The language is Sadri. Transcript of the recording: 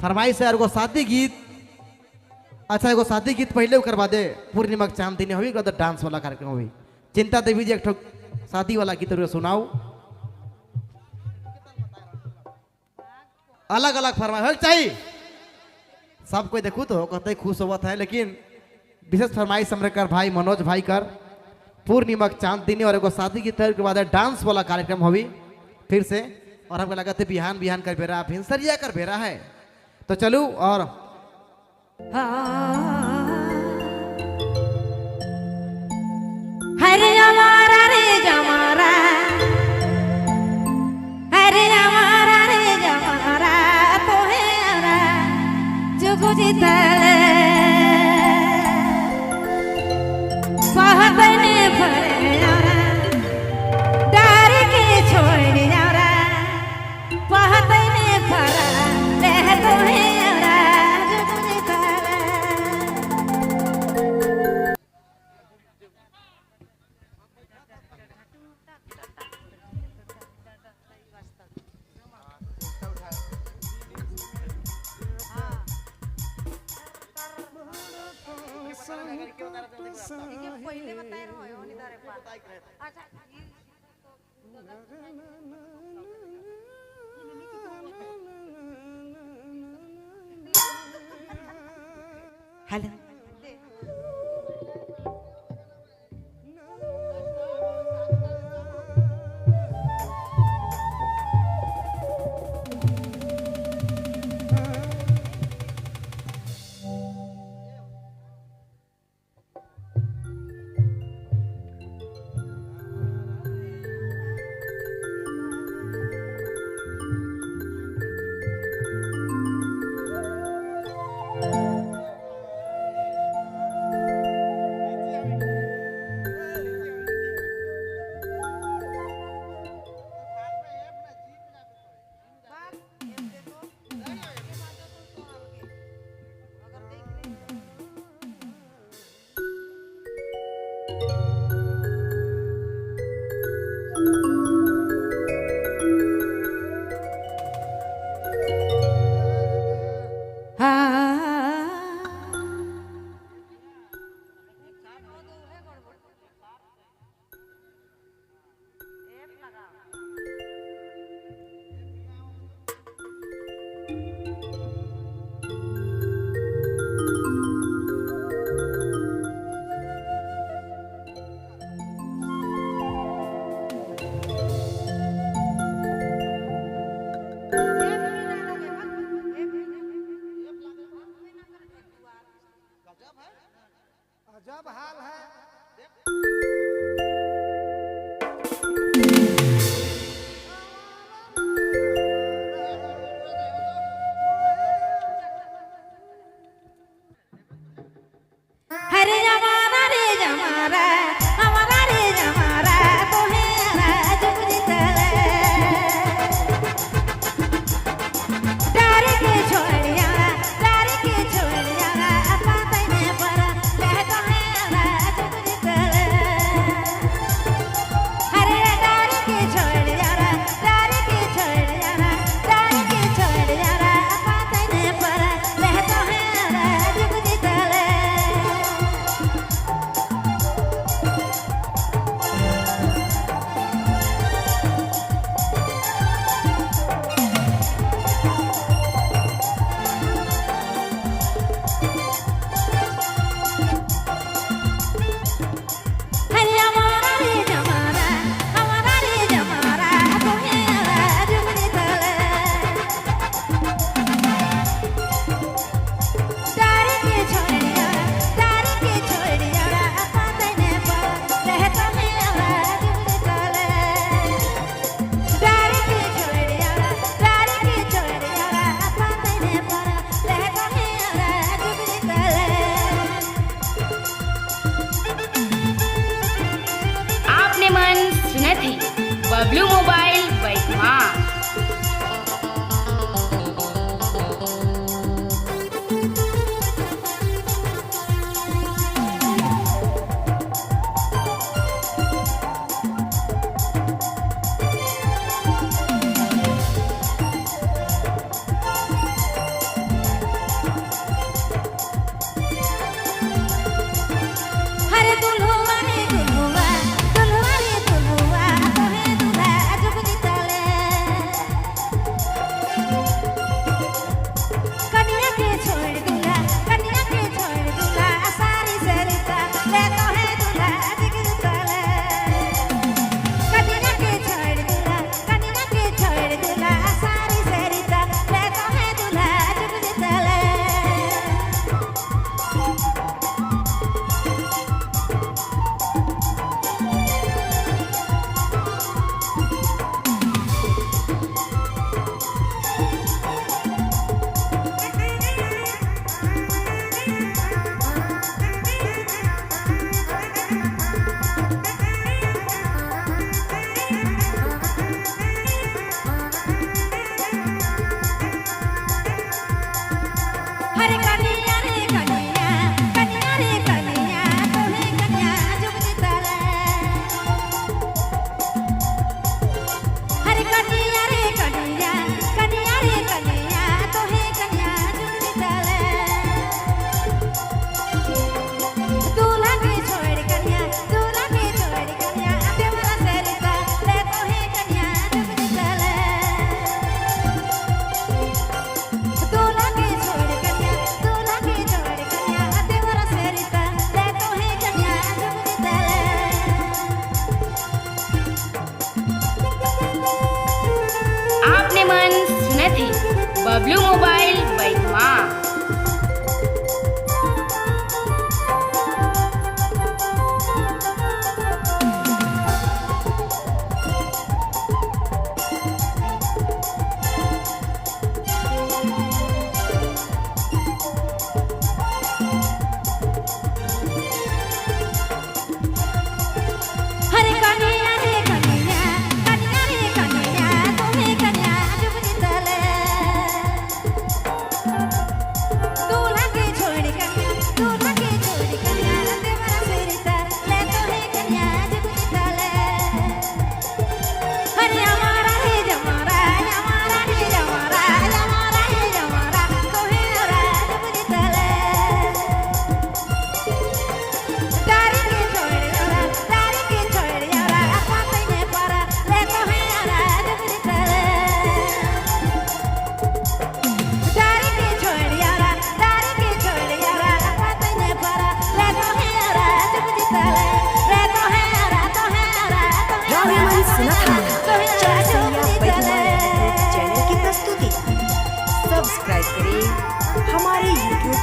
फरमाइश है एगो शादी गीत। अच्छा एगो शादी गीत पहले करवा दे, पूर्णिमा के चांद दिन हुई तो डांस वाला कार्यक्रम हुई। चिंता देवी जी एक ठो शादी वाला गीत सुनाओ। अलग अलग फरमाइश हो चाहिए, सब कोई देखू तो कहते खुश होवत है, लेकिन विशेष फरमाइश हमरे कर भाई मनोज भाई कर पूर्णिमा के चांद दिन और एगो शादी गीत के बाद डांस वाला कार्यक्रम हुई फिर से। और हमको लगता है बिहान बिहान कर बेरा भिनसरिया कर बेरा है, तो चलू। और हरे हमारा रे जमारा, हरे हमारा रे जमारा, तो है जुगुजितले पहतने भरे यारा, डार के छोड़ यारा, पहतने भरा रह तो है यारा जुगुजितले। पहले बताए रहो अच्छा। हेलो अजब हाल है। हरे हमारा रे जमारा, हमारा रे जमारा, तो है जुगुजितले डार के छोड़िया, डार के छोड़िया, पातने पर रहता है जुगुजितले। हरे डार के छोड़िया, डार के छोड़िया, डार के छोड़िया, पातने पर रहता है जुगुजितले। हरे कन्या रे कन्या, कन्या रे कन्या, तोहे कन्या जुग जितले। हरे कन्या रे कन्या, कन्या रे कन्या, तोहे कन्या जुग जितले। दूल्हा के छोड़ कन्या, दूल्हा के छोड़ कन्या, देवरा सरिता ले तोहे कन्या जुग जितले। दूल्हा के छोड़ कन्या, दूल्हा के छोड़ कन्या, देवरा सरिता ले तोहे कन्या जुग जितले। आपने मन सुनत है बबलू मोबाइल बैठमा। हरे कन्या रे कन्या, कन्या रे कन्या, तोहे कन्या जुग जितले। दूल्हा के छोड़ कन्या, दूल्हा के छोड़ कन्या, देवरा सरिता ले तोहे कन्या जुग जितले। हरे हमारा हे जमारा, हमारा हे जमारा, हमारा हे जमारा, तोहे औरा जुग जितले। दारी के छोड़ औरा, दारी के छोड़ औरा, पाते ने पारा ले तोहे औरा जुग जितले। दारी के छोड़ औरा, दारी के छोड़ औरा, पाते ने पारा ले तोहे औरा जुग जितले। ले तोहे औरा, तोहे औरा, तोहे रावे औरा, मन सुनत हन तोहे औरा चरसैया जुग बैठमा जितले। यूट्यूब चैनल की प्रस्तुति। सब्सक्राइब करें हमारे यूट्यूब